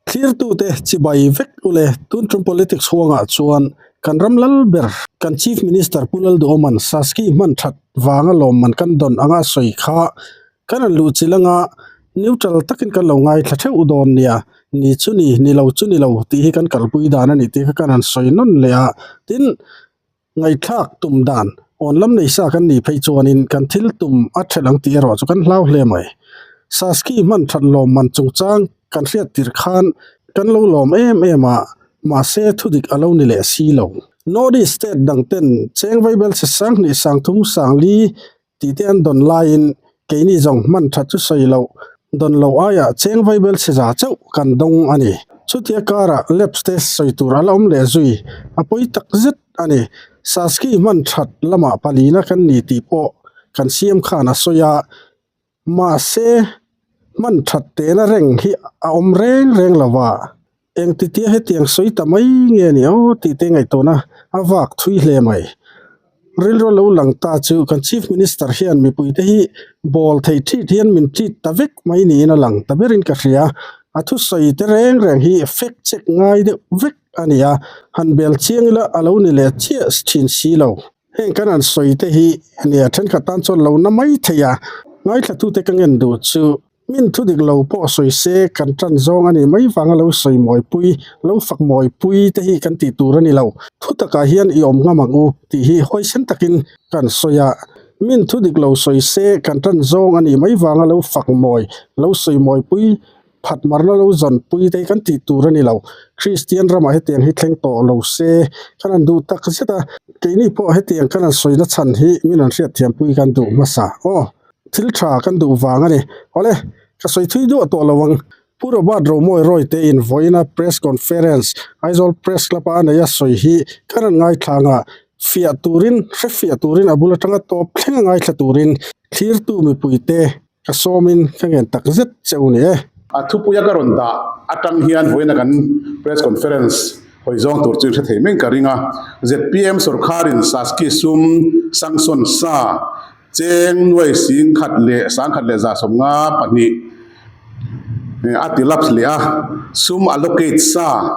Thlirtute chibai vek ule tun tum politics huangah chuan kan ram lal ber kan Chief Minister Pu Lalduhawman Saski hman that vanga lawmman kan dawn anga sawi kha kan rawn luh chilh anga neutral takin kan lo ngaithla theuh dawn nia, ni chu ni, ni lo chu ni lo tih hi kan kalpui dan a ni tih kha kan han sawi nawn leh a, tin Ngaihthlak tum dan awn lam nei sa kan nih phei chuanin kan thil tum a ṭhelh ang tih erawh chu kan hlau hle mai. Saski hman ṭhat lawmman chungchang kan hriat tir khan kan lo lawm em em a, mahse thudik a lo ni leh si lo. North East state dang ten cheng vaibel chhe sanghnih sangthum sangli Tih te an dawn laiin keini zawng hman that chu sawi loh dawn lo aiah cheng vaibel chhe za chauh kan dawng a ni. Chutia karah lapse te sawi tur a la awm leh zui a pawi tak zet a ni. Saski hman that lamah palina kan ni tih pawh kan siam khan a sawi a, mahse hman that tehna reng hi a awm reng reng lo va. Engtitia hetiang sawi ta mai nge ni aw tih te ngaihtuahna a vak thui hle mai. Rilru lo lang ta chu kan Chief Minister hian mipuite hi bawl thei ṭhit hian min ṭit ta vek mai niin a lang ta berin ka hria. A thusawi te reng reng hi fact check ngai deuh vek a ni a, han bel chiang ila a lo ni leh chiah ṭhin si lo. Heng kan han sawi te hi nia ṭhenkhat tan chuan lo na mai thei a, ngaithlatute ka ngen duh chu Min thu dik lo pawh sawi se kan tan zawng a nih mai vanga lo sawi mawipui, lo fak mawipui te hi kan tih tur a ni lo. Thu takah hian i awm ngam ang u tih hi huaisen takin kan sawi a. Min thu dik lo sawi se kan tan zawng a nih mai vanga lo fak mawi, lo sawi mawipui, phat marna lo zawnpui te hi kan tih tur a ni lo. Kristian ramah hetiang hi thleng tawh lo se kan han duh tak zet a. Keini pawh hetiang kan han sawina chhan hi min han hriatthiampui kan duh hmasa aw. Thil tha kan duh vang a ni. Awle, ka sawi thui duah tawh lo ang. Pu Robert Romawi Rawite in vawiina Press Conference Aizawl Press Club a neia sawi hi kan rawn ngaithla ang a, fiah turin, hre fiah turin a bul atanga tawp thleng a ngaithla turin thlirtu mipuite ka sawmin ka ngen tak zet che u ni e. A thupuia ka rawn dah atang hian vawiina kan Press Conference hawi zawng tur chu in hre thei meng ka ring a. Zpm sawrkharin Saski sum sanction sa Cheng nuai sing khat leh sang khat leh 152 a ti lapse leh a, sum allocate sa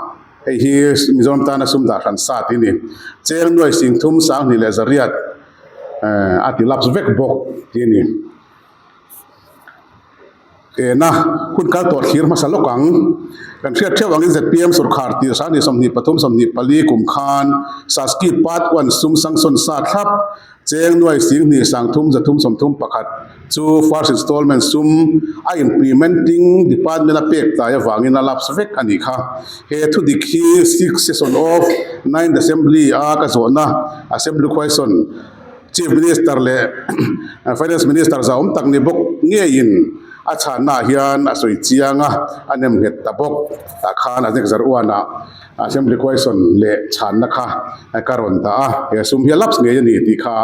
hei hi Mizoram tana sum dah hran sa tih a ni. Cheng nuai sing thum sang hnih leh zariat a ti lapse vek bawk tih a ni. Ena hun kal tawh thlir hmasa lawk ang. Kan hriat theuh angin zpm sawrkhar tir sangni 23 24 kum khan Saski Part One sum sanction sa thlap cheng nuai sing hnih sang thum zathum 31 chu first installment sum a implementing department a pek tlai avangin a lapse vek a nih kha. He thudik hi sixth session of ninth assembly a ka zawhna assembly question Chief Minister leh Finance Minister zahawm tak ni bawk ngeiin a chhannaah hian a sawi chiang a, a nem nghet ta bawk. Tah khan a nek zar uanah Assembly Question leh chhanna kha ka rawn dah a, he sum hi a lapse ngei a ni tih kha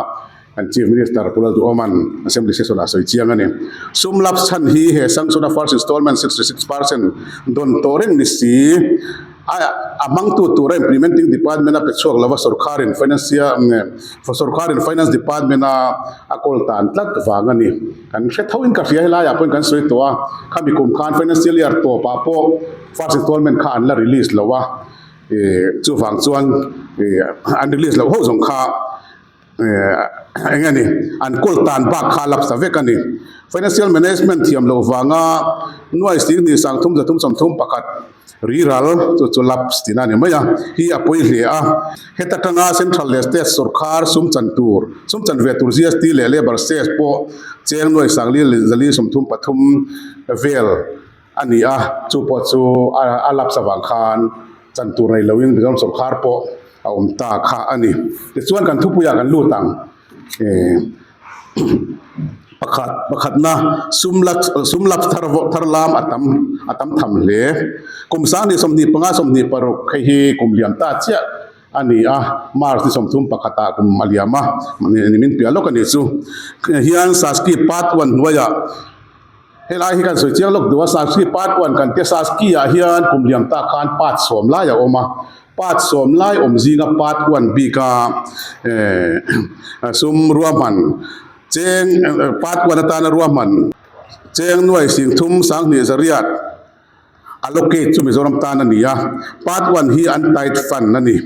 kan Chief Minister Pu Lalduhawma'n Assembly Session-ah a sawi chiang a ni. Sum lapse chhan hi he sanction-a first installment 66% dawn tawh reng ni si. A hmangtu tura implementing department a pe chhuak lova sorkarin financial sorkarin finance department a a kawl tan tlat vang a ni. Kan hre tho in ka hria helaiah pawhin kan sawi tawh a, khami kum khan financial year tawpah pawh first installment kha an la release lo a, ih chuvang chuan ih an release loh ho zawng kha eng nge ni an kawl tan bak kha a lapsa vek a ni. Financial management thiam loh vanga nuai sing hnih sang thum zathum 31 riral chu chu lapse tihna a ni mai a, hi a pawi hle a. Heta tanga central leh state sawrkhar sum chan tur sum chan ve tur GST leh labour cess pawh cheng nuai sang li leh zali 33 vel a ni a, chu pawh chu a lapse avang khan chan tur nei loin Mizoram sawrkhar pawh a awm ta kha a ni. Tichuan kan thupuiah kan lut ang pakhat pakhatna sum lak sum lak thar thar lam a tam a tam tham hle. Kum sang ni 25 26 hei hi kum liam ta chiah a ni a, March ni 31 ah kum a liam a, ni min piah lawk a ni chu. Hian Saski part one hnuaiah Helai hi kan sawi chiang lawk duh a, Saski part one kan tia Saski ah hian kum liam tak khan part sawm lai a awm a, part sawm lai awm zinga part one bik a eh sum ruahman cheng part one atana ruahman cheng nuai sing thum sang hnih zariat. Allocate chu Mizoram tan a ni a, Part one hi untied fund a ni.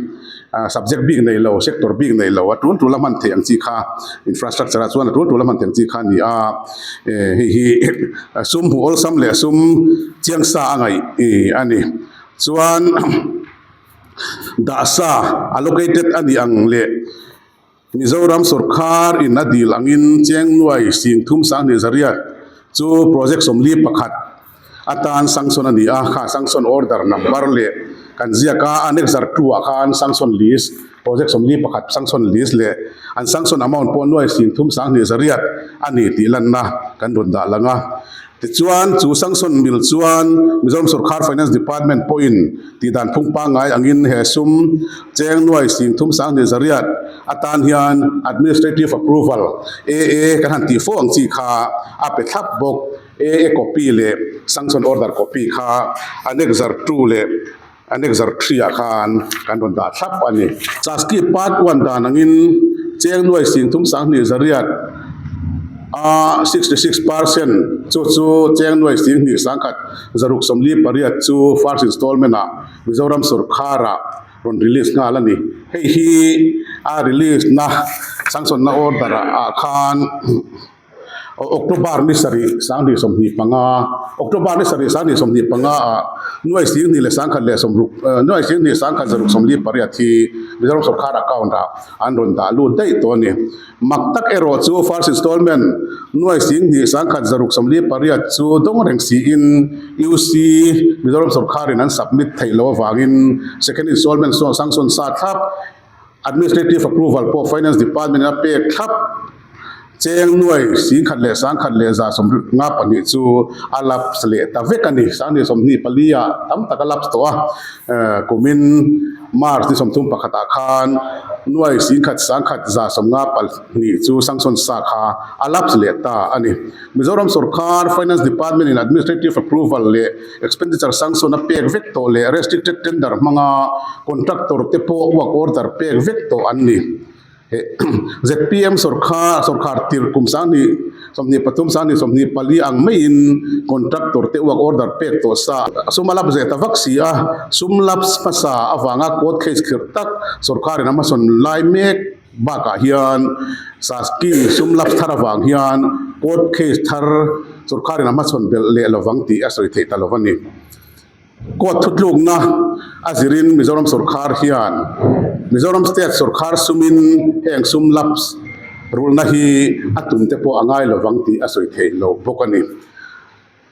Subject bik nei lo, sector bik nei lo, a tul tul a hman theih ang chi kha infrastructure ah chuan a tul tul a hman theih ang chi kha a ni a. Hei hi sum hmuh awlsam leh sum chiang sa a ngaih a ni. Chuan dah sa allocated a nih ang leh Mizoram sawrkhar in a dil angin Chengnuai Singthum Sanghnih Zariat chu project 41 atan sanction a ni a, kha sanction order number leh kan ziak a, annexure 2 ah khan sanction list, project 41 sanction list leh an sanction amount pawh Nuai Singthum Sanghnih Zariat a ni tih lanna kan rawn dah lang a. Tichuan, chu sanction mil chuan Mizoram Sawrkhar Finance Department pawhin tihdan phung pangngai angin he sum cheng nuai 33 000 atan hian Administrative Approval, AA, kan han tih fo ang chi kha a pe thlap bawk. AA copy leh sanction order copy kha Annexure 2 leh Annexure 3 ah khan kan rawn dah thlap a ni. Chaski Part 1 dan angin cheng nuai 33 000 a 66% chu chu cheng nuai 2 1 648 chu first installment ah Mizoram sawrkhar ah rawn release nghal a ni. Hei hi a release na sanction na order ah khan October ni sarih 2025, October ni sarih 2025 ah nuai 21 leh 10 leh 60 nuai 21 168 hi Mizoram sawrkhar account ah an rawn dah lut daih tawh a ni. Mak tak erawh chu first installment nuai 21 168 chu dawng reng siin UC Mizoram sawrkhar in an submit theih loh avangin second installment sanction sa thlap Administrative approval pawh Finance Department in a pek thlap. Cheng nuai 10,000 leh 10,000 leh 152 chu a lapse leh ta vek a ni. 2024 ah tam tak a lapse tawh a, kumin March ni 31 ah khan nuai 10,000 10,000 152 chu sanction sa kha a lapse leh ta a ni. Mizoram sawrkar Finance Department in administrative approval leh expenditure sanction a pek vek tawh leh restricted tender hmanga contractor te pawh work order pek vek tawh an ni. ZPM sawrkar sawrkar tirh kum 2023 2024 ang maiin contractor te work order pek tawh sa sum a lap zeh ta vak si a, sum lapse hmasa avanga court case khirh tak sawrkarin a hmasawn lai mek. Bakah hian Saski sum lapse thar avang hian court case thar sawrkarin a hmachhawn belh leh lovang tih a sawi theih ta lo a ni. Court thutlukna a zirin Mizoram sawrkar hian Mizoram state sawrkar sumin heng sum lapse rulna hi a tum te pawh a ngai lovang tih a sawi theih lo bawk a ni.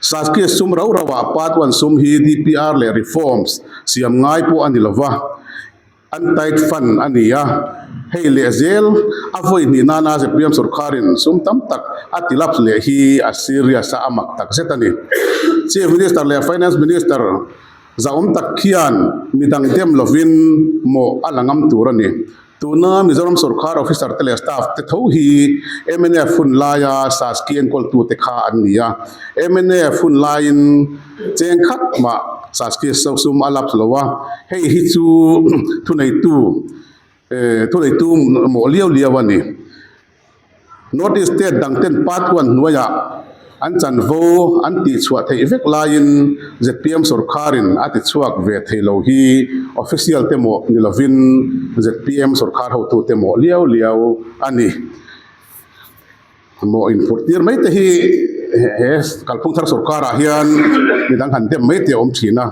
Saski sum rau rauah part one sum hi DPR leh reforms siam ngai pawh a ni lova. Untied fund a ni a, hei leh zel a vawi hnih nana ZPM sawrkharin sum tam tak a ti lapse leh hi a serious a, a mak tak zet a ni. Chief Minister leh Finance Minister zahawm tak khian midang dem lovin mawh a la ngam tur a ni. Tuna Mizoram sawrkhar officer te leh staff te tho hi mnf hun laia Saski enkawltute kha an ni a, mnf hun laiin Cheng khat mah Saski sum a lapse lo a, hei hi chu thuneitu thuneitu mawh liau liau a ni. North East State dang ten part one hnuaiah an chanvo an tihchhuah theih vek laiin zpm sawrkharin a tichhuak ve thei lo hi official te mawh ni lovin zpm sawrkhar hotute mawh liau liau a ni. Maw inphurh tir mai te hi he kalphung thar sawrkar ah hian midang han dem mai te a awm thin a,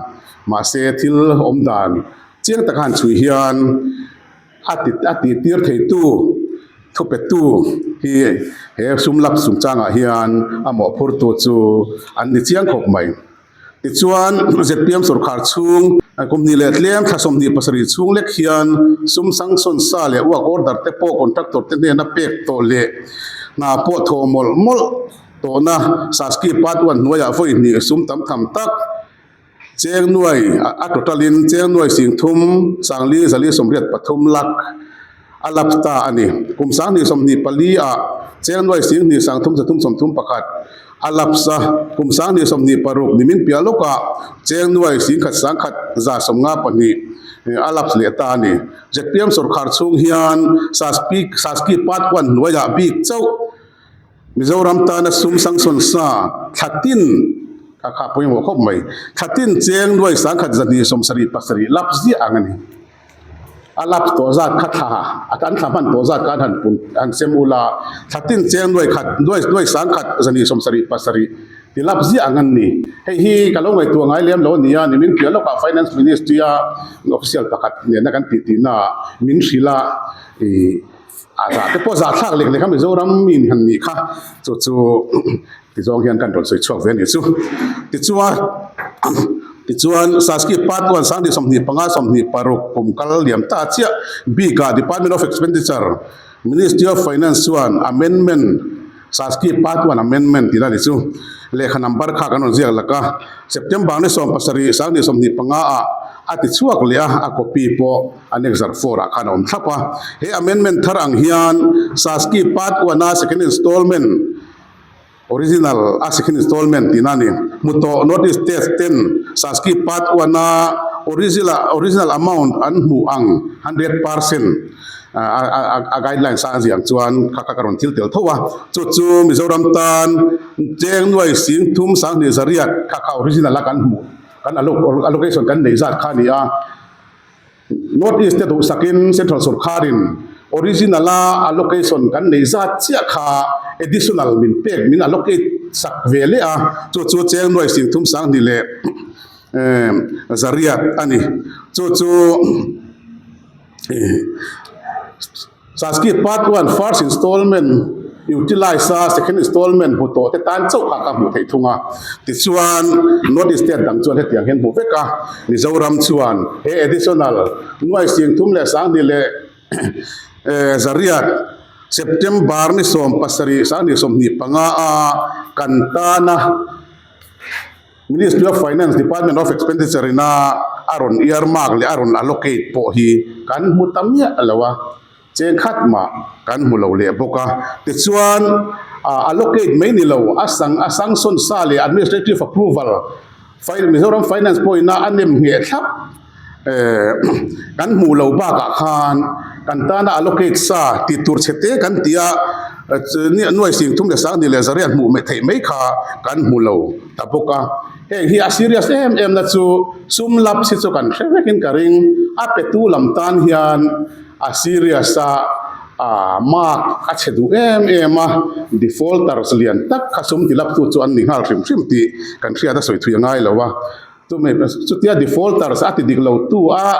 mahse thil awm dan chiang taka han chhui hian a ti a tih tir thei tu thu pe tu hi he sum lap chungchangah hian a mawhphur tu chu an ni chiang khawp mai. Tichuan, zpm sawrkhar chhung kum hnih leh tlem thla 27 chhung lek hian sum sanction sa leh work order te pawh contractor te hnena pek tawh leh hna pawh thawh mawlh mawlh tawhna Saski Part 1 hnuaiah vawi hnih sum tam tham tak cheng nuai a total in cheng nuai 30 sangli 483 lakh a lapse ta a ni. Kum 2024 ah cheng nuai 2 331 a lapse a, kum 2026 nimin piah lawkah cheng nuai 1 152 a lapse leh ta a ni. Zpm sawrkhar chhung hian Saski Part 1 hnuaiah bik chauh Mizoram tana sum sanction sa thla tin. Kha kha pawimawh khawp mai. Thlatin cheng nuai sangkhat zahnih 77 lap ziah ang a ni. A lap tawh zat kha thla a an thla hman tawh zat kha an han pun an sem ul a, thlatin cheng nuai khat nuai nuai sangkhat 277 ti lap ziah ang an ni. Hei hi ka lo ngaihtuah ngai lem lo a ni a, nimin piah lawkah Finance Ministry a official pakhat nena kan tih tihnaah min hrilh a ih a zah te pawh zahthlak lek lek a Mizoram mi han nih kha chu chu Tizawng hian kan rawn sawi chhuak ve a nih chu. Tichuan, tichuan Saski Part 1 25 26 kum kal liam ta chiah bikah Department of Expenditure, Ministry of Finance chuan Amendment, Saski Part 1 Amendment tihna a ni chu. Lehkha number kha kan rawn ziak lak a, September ni 17 25 ah a ti chhuak leh a, a copy pawh Annexure 4 ah khan a awm thlap a. He amendment thar ang hian Saski Part 1 a second installment, Original a second installment tihna a ni. Hmu tawh North East State ten Saski Part 1 a original original amount an hmuh ang 100% a guidelines a ziah ang chuan kha kha ka rawn thil tel tho a. Chu chu Mizoram tan cheng nuai sing thum sanghnih zariat kha kha original a kan hmuh kan allocation kan neih zat kha a ni a. North East te duhsakin Central sawrkharin original a allocation kan neih zat chiah kha additional min pek min allocate sak ve leh a, chu chu cheng nuai sing thum sanghnih leh zariat a ni. Chu chu Saski part 1 first installment utilize a second installment hmu tawh te tan chauh kha ka hmuh theih thung a. Tichuan North East state dang chuan hetiang hian hmu vek a, Mizoram chuan he additional nuai sing thum leh sanghnih leh zariat September ni 17 2025 a kan tana Ministry of Finance Department of Expenditure ina a rawn earmark leh a rawn allocate pawh hi kan hmu ta miah lo a, cheng khat mah kan hmu lo leh bawk a. Tichuan allocate mai ni lo, a sang a sanction sa leh administrative approval Mizoram Finance pawh ina a nem ngheh thlap kan hmuh lo bakah khan kan tana allocate sa tih tur chhe te kan ti a, nuai sing thum leh sanghnih leh zariat hmuh theih mai kha kan hmu lo ta bawk a. Heng hi a serious em em na chu sum lapse hi chu kan hre vekin ka ring, a petu lam tan hian a serious a, mark a chhe duh em em a, defaulters lian tak kha sum ti laptu chu an ni nghal hrim hrim tih kan hriat a sawi thui a ngai lo a. Chumi chutia defaulters a ti dik lo tu a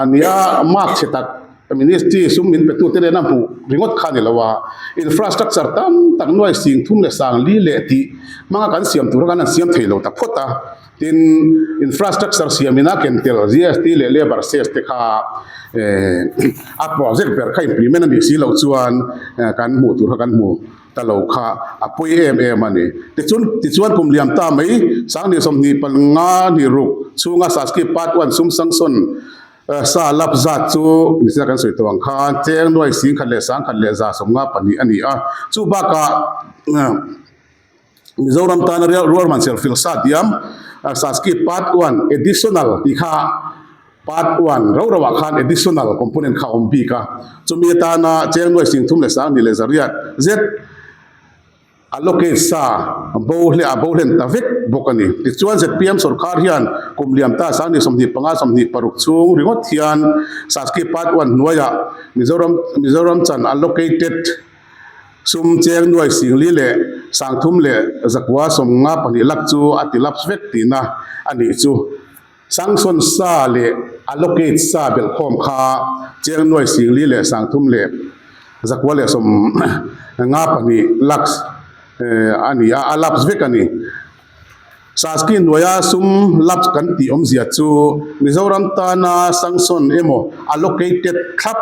nia mark chhe tak ministry sum min pe tu te nena hmuh ringawt kha a ni lo a, infrastructure tam tak nuai sing thum leh sang li leh tih hmanga kan siam tur khan an siam thei lo ta phawt a, tin infrastructure siam ina ken tel GST leh labour cess te kha a project ber kha implement a nih si loh chuan kan hmuh tur kha kan hmu. Ta lo kha a pawi em em a ni. Tichun, tichuan kum liam ta mai, 2025 ni ruk chhunga Saski Part 1 sum sanction sa lap zat chu nichina kan sawi tawh ang khan cheng nuai sing khat leh sang khat leh 54 a ni a. Chu bakah Mizoram tana rual man serfil sa diam Saski Part 1 Additional tih kha Part 1 ro ro ah khan additional component kha a awm bik a, chumi atana cheng nuai sing thum leh sang ni leh zariat zet allocate sa bo hle a bo hlen ta vek bawk a ni. Tichuan zpm sorkar hian kum liam ta 2025 26 chhung ringawt hian Saski Part 1 hnuaiah Mizoram Mizoram chan allocated sum cheng nuai sing li leh sang thum leh zakua 52 lakh chu a ti lapse vek tihna a nih chu. Sanction sa leh allocate sa belhkhawm kha cheng nuai sing li leh sang thum leh zakua leh 52 lakhs a ni a, a lapse vek a ni. Saski hnuaia sum lapse kan tih awmzia chu Mizoram tana sanction emaw allocated thlap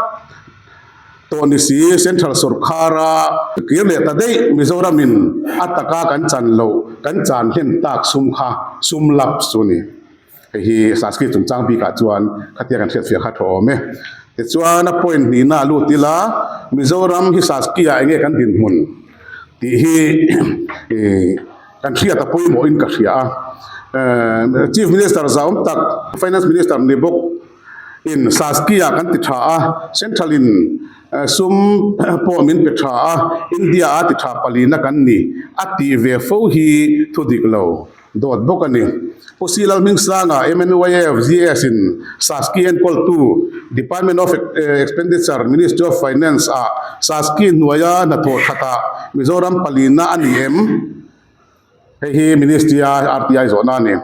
tawh ni si Central sawrkhara kir leh ta daih Mizoramin a taka kan chan loh kan chan hlen tak sum kha sum lapse chu a ni. Hei hi Sanskrit chungchang bikah chuan khatia kan hriatfiah kha a tha awm e. Tichuan a point hnihna a lut ila Mizoram hi Sanskrit ah enge kan dinhmun tih hi kan hriat a pawimawhin ka hria a. Chief Minister zahawm tak Finance Minister ni bawk in Saskia kan ti tha a, Central in sum pawh min pe tha a, India a ti tha palina kan ni a tih ve fo hi thu dik lo. Dawt bawk a ni. Pu Si Lalhmingsanga, MNYF, GS in Saski enkawltu Department of Expenditure, Ministry of Finance ah Saski hnuaia hnathawh thatah Mizoram palina a ni em? Hei hi Ministry a RTI zawhna a ni.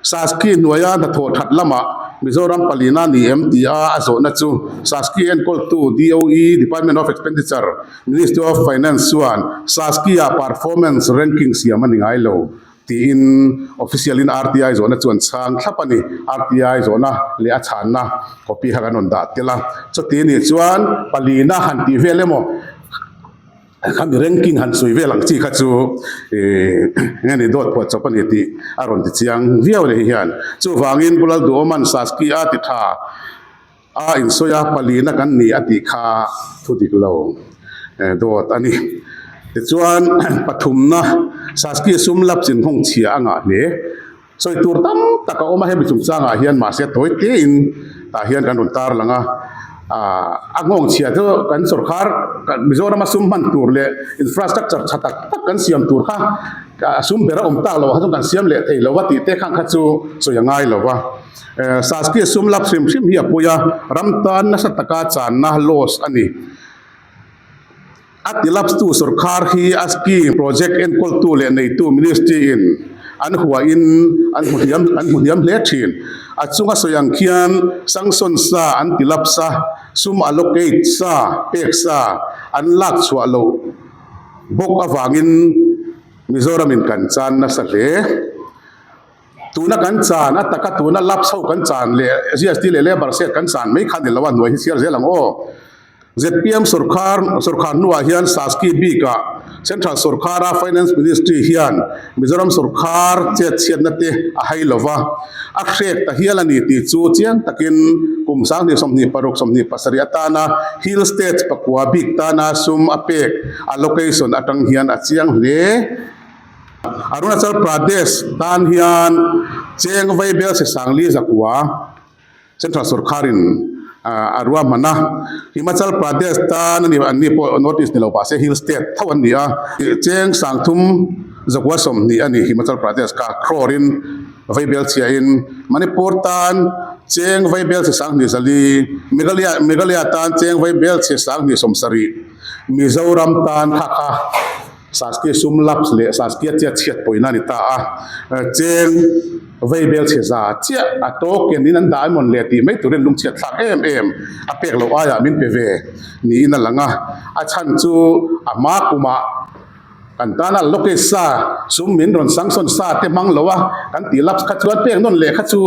Saski hnuaia hnathawh that lamah Mizoram palina ni em tia a zawhna chu Saski enkawltu DOE, Department of Expenditure, Ministry of Finance chuan Saski-ah performance ranking siam a ni ngai lo tiin official in RTI zawhna chu an chhang thlap a ni. RTI zawhna leh a chhanna copy kha kan rawn dah tel a. Chuti nih chuan palina han tih vel emaw Khami ranking han sawi vel ang chi kha chu ih eng nge dawt phuah chawp a ni tih a rawn ti chiang viau a ni hian. Chuvangin Pu Lalduhawman Saski a ti tha a insawi a, palina kan ni a tih kha thu dik lo dawt a ni. Tichuan pathumna Saski sum lap chin nghawng chhia a ngah hle. Sawi tur tam tak a awm a, hemi chungchangah hian mahse tawi tein tah hian kan rawn tar lang a, aah a nghawng chhia chu kan sawrkhar Mizorama sum hman tur leh infrastructure tha tak tak kan siam tur kha a sum ber a awm tak loh ah chuan kan siam leh thei lo va tih te khan kha chu sawi a ngai lo va. Saski sum lap hrim hrim hi a pawi a, ram tan nasa taka channa loss a ni. A tilapstu sawrkhar hi a scheme project enkawltu leh neitu ministry in an huain an hmu hliam an hmu hliam hle thin. A chunga sawi ang khian sanction sa an tilapsa sum allocate sa pek sa an lak chhuah loh bawk avangin Mizoram in kan chan nasa hle. Tuna kan chan a taka tuna lapse ho kan chan leh GST leh labour set kan chan mai kha ni lo a hnuai hi chhiar zel ang aw. Zpm sawrkhar sawrkhar hnuah hian Saski bikah Central sawrkhara Finance Ministry hian Mizoram sawrkhar chet chhiatna te a hai lo va, a hrek ta hial a ni tih chu chiang takin kum 2026 27 atana Hill States pakua bik tana sum a pek allocation atang hian a chiang hle. Arunachal Pradesh tan hian cheng vaibel sesangli zakua. Central sawrkharin a ruahman a, Himachal Pradesh tan a ni an ni pawh North East ni lo mahse Hill State tho an ni a, cheng sangthum zakua 20 a ni Himachal Pradesh kha crore in vaibel chhiahin Manipur tan cheng vaibel chhe 20 zali, Meghalaya Meghalaya tan cheng vaibel chhe 20 sawmsarih, Mizoram tan kha kha. Saski sum lapse leh Saskia chiat chhiat pawina a ni ta a, cheng vei bel chhe za chiah a token in an dah emawn le tih mai turin lungchhiat thlak em em a pek loh aiah min pe ve niin a lang a, a chhan chu a hma kumah kan tana allocate sa sum min rawn sanction sa te hmang lo a kan tih lapse kha chuan pek nawn leh kha chu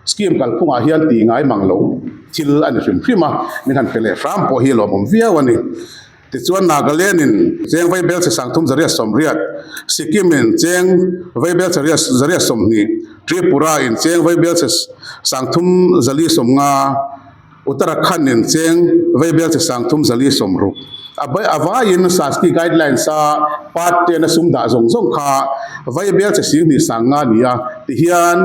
scheme kalphungah hian tih ngai mang loh thil a ni hrim hrim a, min han pe leh hram pawh hi lawmawm viau a ni. Tichuan Nagaland in cheng vaibel chhe 30 800, Sikkim in cheng vaibel chhe 820, Tripura in cheng vaibel chhe 30 450, Uttarakhand in cheng vaibel chhe 30 460. A bai a vaiin Saski guidelines a part ten a sum dah zawng zawng kha vaibel chhe 2 50 ni a, tihian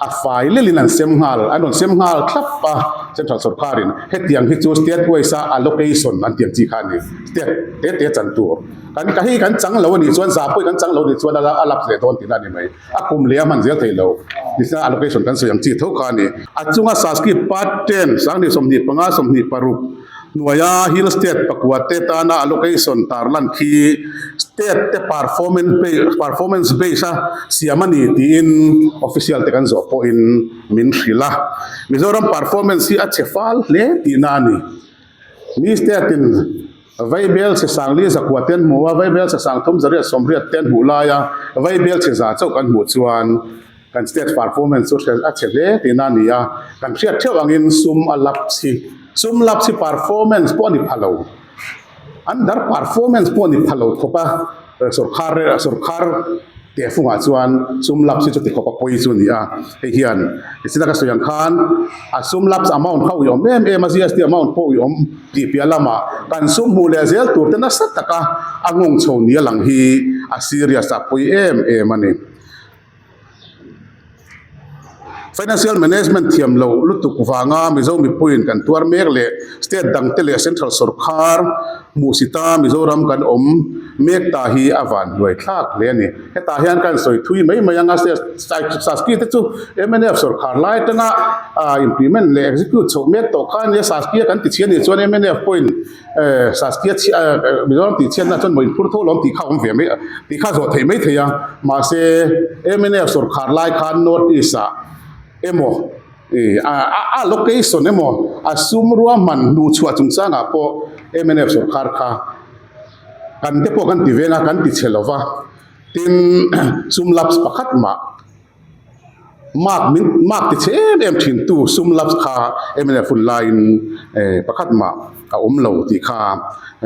A fai lelin an sem nghal, an rawn sem nghal thlap a, Central sawrkarin hetiang hi chu state wise a allocation an tih ang chi kha a ni, state te te chan tur. Kan ka hei kan chang lo a nih chuan za pawhin kan chang lo a nih chuan a lapse leh dawn tihna a ni mai. A kum leh a hman zel thei lo nihna allocation kan sawi ang chi tho kha a ni. A chunga Saski part ten 2025 26 Hnuaia Hill State pakua te tana allocation tarlan khi State te performance base a siam a ni tiin official te kan zawh pawhin min hrilh a. Mizoram performance hi a chhe fal hle tihna a ni. Mi state in Vaibel chhe 40 zakua te an hmu a, Vaibel chhe 30 zariat 80 te an hmuh laia Vaibel chhe za chauh kan hmuh chuan kan state performance chu a chhe hle tihna a ni a, kan hriat theuh angin sum a lapse hi, sum lapse hi performance pawh a ni pha lo, under performance pawh a ni pha lo khawp a, sawrkhar sawrkhar tehfungah chuan sum lapse hi chuti khawp a pawi chu a ni a, hei hian tichina ka sawi ang khan a sum lapse amount kha uiawm em em a, GST amount pawh uiawm tih piah lamah kan sum hmuh leh zel tur te nasa taka a nghawng chho ni a lang hi a serious a pawi em em a ni. Financial management thiam loh lutuk vanga Mizo mipuiin kan tuar mek leh state dangte leh central sorkar hmuhsita Mizoram kan awm mek ta hi a van hluai thlak hle a ni. Hetah hian kan sawi thui mai mai anga Saski te chu mnf sorkar lai atanga implement leh execute chhoh mek tawh kha a nia, Saski a kan ti chhiat nih chuan mnf pawhin Saski a chhiat Mizoram tih chhiatna chuan maw inphur tho lawm tih kha awm ve mai tih kha zawh theih mai thei a, mahse mnf sorkar lai khan North East ah emaw ih a location emaw a sum ruahman hnuhchhuah chungchangah pawh mnf sorkar kha kan te pawh kan ti veng a kan ti chhe lova tin sum lapse pakhat mah. Mark min mark ti chhe em em thin tu sum lapse kha mnf hun laiin eh pakhat mah a awm lo tih kha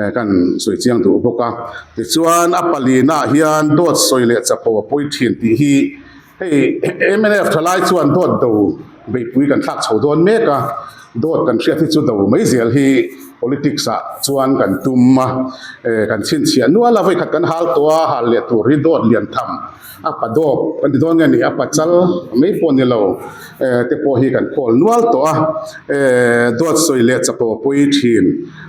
eh kan sawi chiang duh bawk a. Tichuan a palinaah hian dawt sawi leh chapo a pawi thin tih hi hei mnf thalai chuan dawt do beihpui kan thlak chho dawn mek a, dawt kan hriat hi chu do mai zel hi politics ah chuan kan tum a, eh kan chhinchhiah nual a, vawikhat kan hal tawh a, hal leh tur hi dawt lian tham. A pa dawp kan ti dawn nge ni, a pa chal mai pawh ni lo te pawh hi kan khawl nual tawh a, dawt sawi leh chapo pawi thin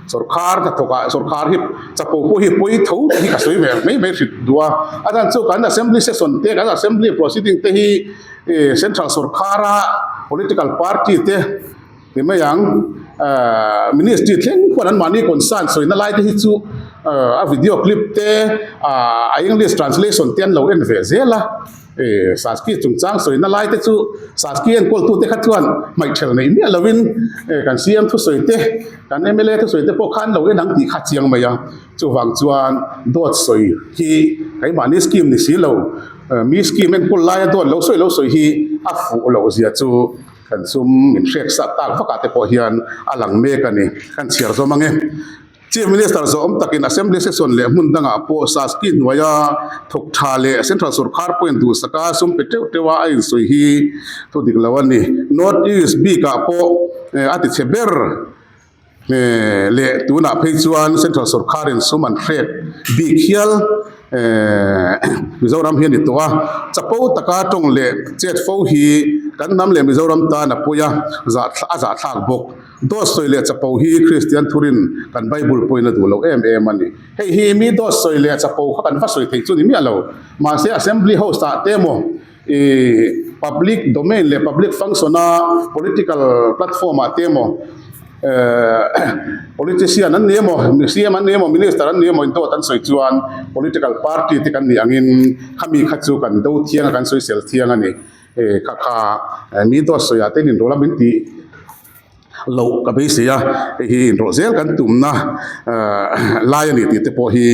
sawrkhar hnathawk ah sawrkhar hi chapo pawh hi pawi tho tih hi ka sawi ve mai mai hrit duh a, a chhan chu kan assembly session te kan assembly proceeding te hi central sawrkhar a political party te Ti mai ang, Ministry thleng khuan anmahni concern sawina lai te hi chu a video clip te, a English translation te an lo en ve zel a, Sanskrit chungchang sawina lai te chu Sanskrit enkawltu te kha chuan hmaihthelh neih miah lovin kan CM thusawi te, kan mla thusawi te pawh kha an lo en ang tih kha a chiang mai a, chuvang chuan dawt sawi hi keimahni scheme ni si lo, mi scheme enkawl laia dawt lo sawi lo sawi hi a fuh loh zia chu. Kan sum min hrek sat tak vakah te pawh hian a lang mek a ni. Kan chhiar zawm ang e. Chief Minister zawhawm takin Assembly Session leh hmun dangah pawh Saski hnuaia thawk tha leh Central Sorkar pawhin duhsaka sum pe teuh teuha a insawi hi thu dik lo a ni. North East bikah pawh a ti chhe ber. Leh tunah phei chuan Central Sorkarin sum an hrek bik hial Mizoram hi a ni tawh a, chapo taka tawng leh chet fo hi kan hnam leh Mizoram tan a pawi a, a zahthlak bawk. Dawt sawi leh chapo hi Kristian thurin kan Bible pawhin a duh loh em em a ni. Hei hi mi dawt sawi leh chapo kha kan va sawi theih chu ni miah lo. Mahse Assembly House ah te emaw Ih public domain leh public function a political platform ah te emaw eh politician an ni emaw CM an ni emaw minister an ni emaw in dawt an sawi chuan political party te kan nih angin khami kha chu kan do thiang a kan sawisel thiang a ni eh kha kha mi dawt sawi ah te in inrawlh a min tih loh ka beisei a, hei hi inrawlh zel kan tumna lai a ni tih te pawh hi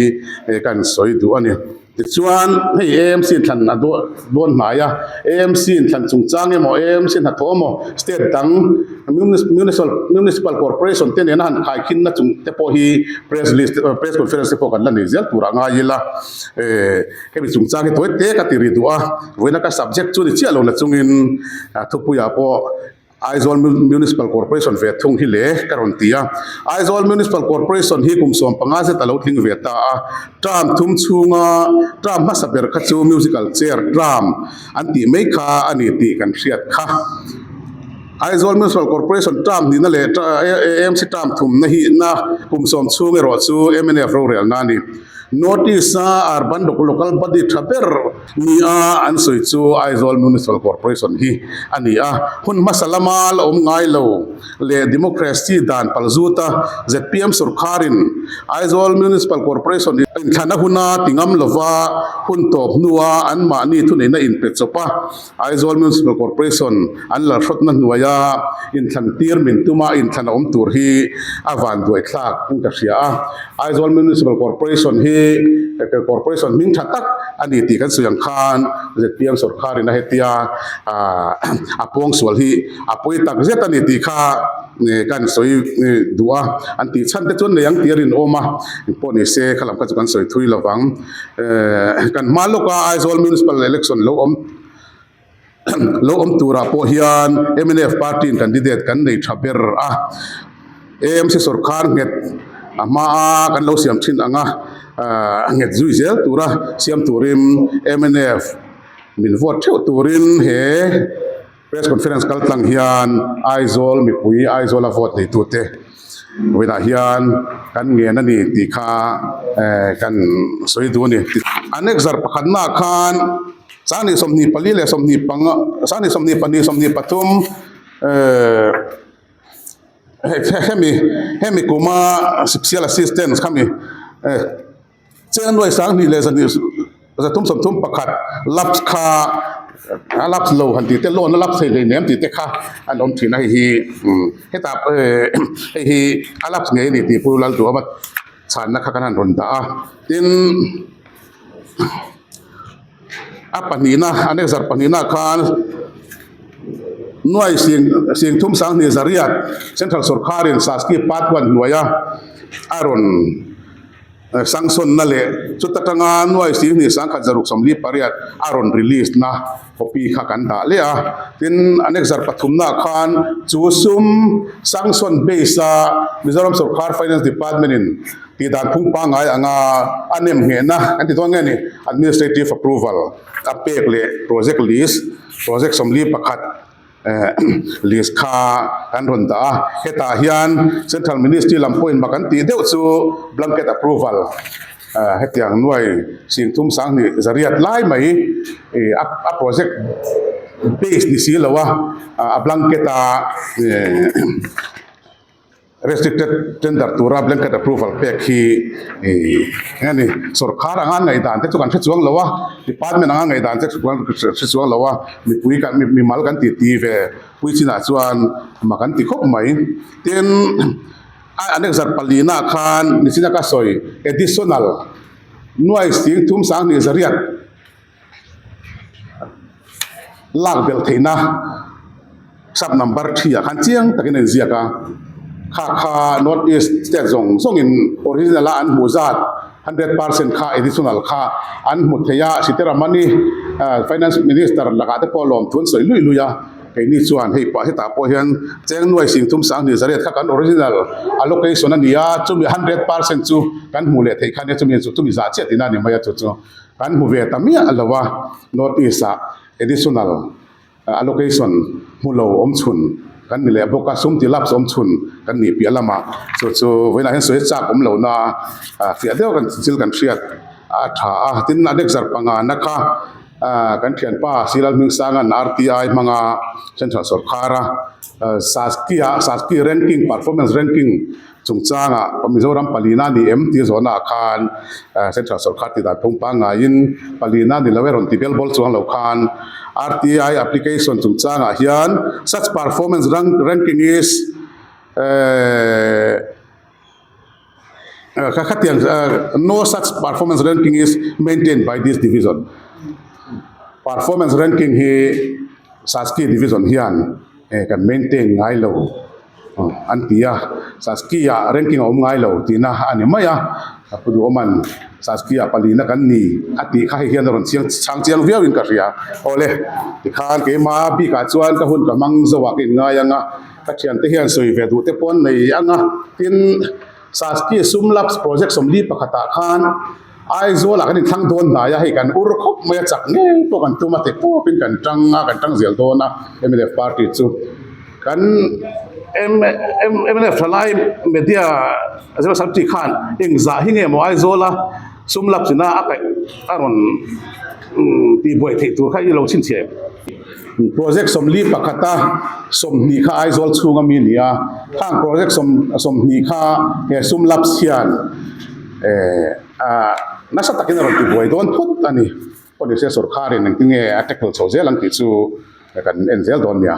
kan sawi duh a ni. Tichuan hei AMC inthlan a dawn hnai a, AMC inthlan chungchang emaw AMC hnathawh emaw state dang municipal corporation te nena han khaikhinna chung te pawh hi press list press conference te pawh kan la nei zel turah ngai ila hemi chungchang hi tawi te ka ti ri duh a, vawiina ka subject chu ni chiah lo na chungin thupuiah pawh Aizawl Municipal Corporation ve thung hi le ka rawn ti a. Aizawl Municipal Corporation hi kum 15 zet a lo tling ve ta a. Term thum chhunga term hmasa ber kha chu musical chair term an tih mai kha a ni tih kan hriat kha. Aizawl Municipal Corporation term hnihna leh AMC term thumna hi na kum sawm chhung erawh chu mnf rorelna a ni. North East a urban local body tha ber Nia an sawi chu Aizawl Municipal Corporation hi a ni a, hun hmasa lama la awm ngai lo leh democracy dan palzuta zpm sorkharin Aizawl Municipal Corporation inthlan a huna ti ngam lova hun tawp hnua anmahni thuneihna inpe chawp a, Aizawl Municipal Corporation an lalhrawtna hnuaia inthlan tir min tuma inthlan a awm tur hi a vanduaithlak in ka hria a. Aizawl Municipal Corporation hi Corporation hming tha tak a ni tih kan sawi ang khan zpm sorkarin a hetia a pawngsual hi a pawi tak zet a ni tih kha kan sawi duh a. An tih chhan te chuan nei ang tih a rinawm a, engpawh ni se kha lam kha chu kan sawi thui lovang. Kan hma lawka Aizawl Municipal Election lo awm lo awm turah pawh hian mnf party in candidate kan nei tha ber a, AMC sawrkar nghet a hmaa kan lo siam thin anga nghet zui zel tura siam turin mnf min vote theuh turin he. Press conference kal tlang hian Aizawl mipui Aizawla vote neitute vawiinah hian kan ngen a ni tih kha eh kan sawi duh a ni. Annexure pakhatnaah khan Sangni 24 leh 25 Sangni 22 23 eh hemi hemi kuma special assistance khami eh Cheng nuai 2000 leh 231 lapse kha a lapse lo han tih te loan a lapse thei hleinem tih te kha an awm thin a hei hi hetah hei hi a lapse ngei a ni tih Pu Lalduhawma chhanna kha kan han rawn dah a tin a pahnihna an exer pahnihna khan nuai sing 32 800 central sawrkharin Saski part one hnuaia a rawn. Sanction-na leh chuta tanga nuai 10 1,648 a rawn release na copy kha kan dah leh a. Tin, Annexure pathumnaah khan chu sum sanction base a Mizoram Sorkar Finance Department in tihdan phung pangngai anga a nem nghehna kan ti dawn nge ni, administrative approval a pek leh project list, project 41, List kha kan rawn dah a, hetah hian Central Ministry lam pawhin mak an tih deuh chu blanket approval hetiang nuai 32 800 lai mai a project base ni si lo a, a blanket a. Restricted tender tura blanket approval pek hi eng a ni, sorkar anga ngaihdan te chu kan hre chuang lo a, department anga ngaihdan te chu kan hre chuang lo a, mipui kan mimal kan ti ti ve pui chinah chuan mak an ti khawp mai. Tin, a annexure palina khan nichina ka sawi additional nuai 32 800 lak belh theihna sub number 3 ah khan chiang takin a inziak a, kha kha North East state zawng zawngin original a an hmuh zat 100% kha additional kha an hmu thei a, Sitaramani Finance Minister lakah te pawh lawmthu an sawi lui lui a, keini chuan hei pah hetah pawh hian cheng nuai 32 800 kha kan original allocation a ni a, chumi 100% chu kan hmuh leh theih kha nia chumi chu chumi zah chiah tihna a ni mai a chu chu. Kan hmu ve ta miah lo a, North East ah additional allocation hmu lo awm chhun kan ni leh bawk a, sum ti lapse awm chhun kan nih piah lamah chu chu vawiinah hian sawi chak awm lohna fiah deuh kan thil kan hriat a tha a, tin a lecture pangana kha kan thianpa Silal Hmingsanga'n RTI hmanga Central sawrkhara Saski-a Saski ranking performance ranking Chungchangah Mizoram palina ni em tih zawhnaah khan Central Sawrkar tih dan phung pangngaiin palina ni lo e rawn ti bel bawl chuang lo khan RTI application chungchangah hian such performance ranking is khatiang no such performance ranking is maintained by this division. Performance ranking hi Saski division hian kan maintain ngai lo. An ti a, Saski-ah ranking a awm ngai lo tihna a ni mai a, ka pu duhawman Saski-ah palina kan ni a tih kha hei hian a rawn chiang chhang chiang viauin ka hria. Awle, tikhan keima bikah chuan ka hun ka hmang zoah ka inngai ang a, ka thiante hian sawi ve duh te pawh an nei ang a, tin Saski sum lapse project 41 pakhatah khan Aizawlah kan inthlang dawn hnai a, hei kan ur khawp mai a, chak ngei pawh kan tum a, teh pawpin kan tang a, kan tang zel dawn a, mnf party chu kan mnf thalai media zero samti khan engzah hi nge maw Aizawla sum lap china a kaih a rawn tihbuai theih tur kha i lo chhinchhiah em? Project 41 a 20 kha Aizawl chhunga mi a ni a, khang project 20 kha he sum lapse hian Eh ah nasa takin a rawn tibuai dawn phawt a ni. Pawh ni se sawrkharin engtin nge a tackle chho zel ang tih chu kan en zel dawn nia.